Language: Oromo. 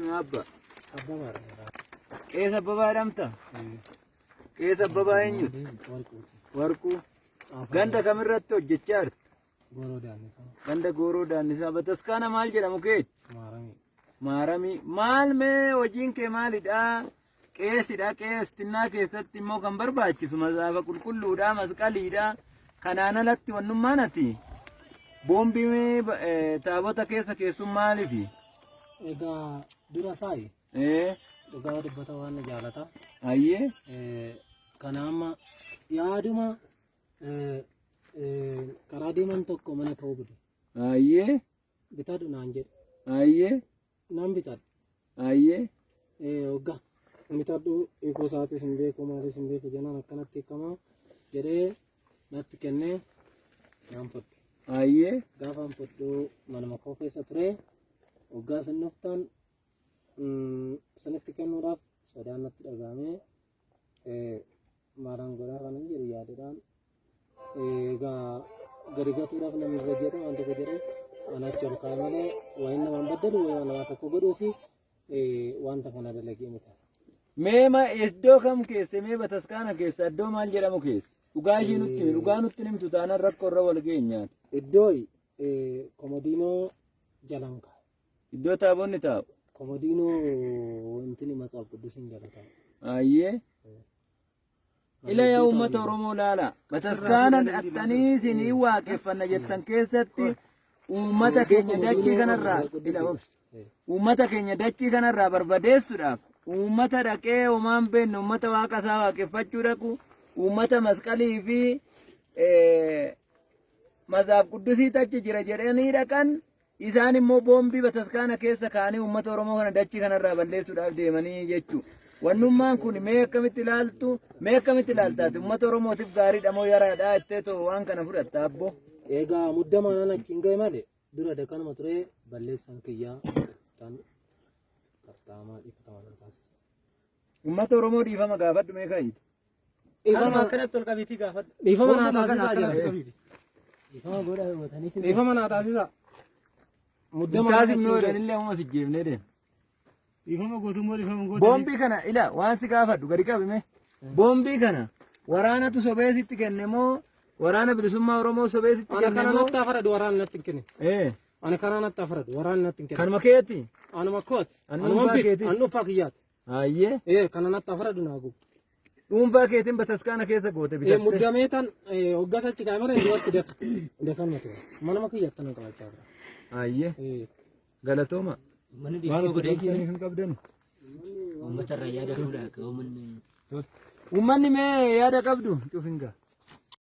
Abba. Qees Abbabaa jedhamta? Qees Abbabaa eenyuti? Warquu. Ganda kamirratti hojjechaa jirta? Ganda Gooroo Daannisaa. Bataskaana maal jedhamu keeti? Maaramii. Maal mee hojiin kee maalidha? Qeesidha. Qees tinnaa keessatti immoo kan barbaachisu mazaafa qulqulluudha, masqaliidha. Kanaan alatti wannummaan ati boombii taabota keessa keessum maalifi? Egaa dura saayi dhugaa dubbata waan na jaalata. Ayyee. Kana amma yaaduma karaa deeman tokko mana ka'uu bide. Ayyee. Bitadhu naan jedhe. Ayyee. Nan bitadha. Ayyee. Hoggaa bitadhu hiikuu isaatis hin beeku maalis hin beeku jennaan akkanatti hiikamaa jedhee natti kennee naan fudhe. Ayyee. Gaafaan fudhu manuma koo keessa ture. Hoggaa isin dhuftan isinitti kennuudhaaf sodaan natti dhaga'ame. Maalaan godhaa kanan jedhu yaadadhaan egaa gadi gatuudhaaf namni irra jedhu waan tokko jedhee anachi ol kaa'e malee waa'ee namaan baddalu waa'ee nama tokko godhuu fi wanta kana dalagee miti. Mee ma iddoo kam keesse mee bataskaana keessa iddoo maal jedhamu keessa? Dhugaa ishii nutti himi dhugaa nutti himtu taanaan rakkoo irra wal geenyaati. Iddoo komodiinoo jalan kaa'e. Iddoo taabonni taa'u. Komodiinoo wanti matsaaf quddusiin jala taa'u. Ayyee. Ila yaa uummata Oromoo laala. Bataskaana dhaqxanii isinii waaqeffanna jettan keessatti uummata keenya dachii kanarraa ila obsi. Uummata keenya dachii kanarraa barbadeessuudhaaf uummata dhaqee homaan beekne uummata waaqa isaa waaqeffachuu dhaqu uummata masqalii fi mazaaf quddusiitu achi jira jedhanii dhaqan Isaan immoo boombii bataskaana keessa kaa'anii uummata Oromoo kana dachii kanarraa balleessuudhaaf deemanii jechuu. Wannummaan kun mee akkamitti ilaaltu mee akkamitti ilaaltaati uummata Oromootiif gaariidha moo yaraadha jettee too waan kana fudhatta abbo. Egaa muddama nan achiin ga'e malee dura dakanuma ture balleessan kiyyaa tan qaxxaamaa dhiifama nan taasisa. Uummata Oromoo dhiifama gaafadhu mee kaayitu. Dhiifama akkanatti ol qabiitii gaafadhu. Dhiifama naa taasisaa Akkanatti jira. qabiiti. Dhiifama godha hootanii. Dhiifama naa taasisaa. Muddama nan Taasifnee achiin ga'e. odanillee ammoo sijjeefnee deema. Dhiifama gootummoo dhiifama gootu. Boombii kana ila waan si gaafadhu gadi qabime. Boombii kana waraanatu sobee sitti kenne moo waraana bilisummaa Oromoo sobee sitti Ana kenne kana moo? natti afaradu waraana natti hin kenne. Ana kana natti afaradu waraana natti hin kenne. Kanuma keeti. Anuma kooti. An Anuma dhuunfaa bit. keeti. An dhuunfaa kiyyaati. Hayyee. Kana natti afaradu naa gubu. Dhuunfaa keetiin bataskaana keessa goote bitatte. Muddamee tan hoggas achi kaa'e malee duratti dakanuma ture. Manuma kiyyatti nan qabachaa ture. Hayyee. Galatooma. Manni Maal dhiifama godhee godhee hin qabdanu? Uummata irraa yaada fuudhaa akka uummanni Uummanni mee yaada qabdu cufinga.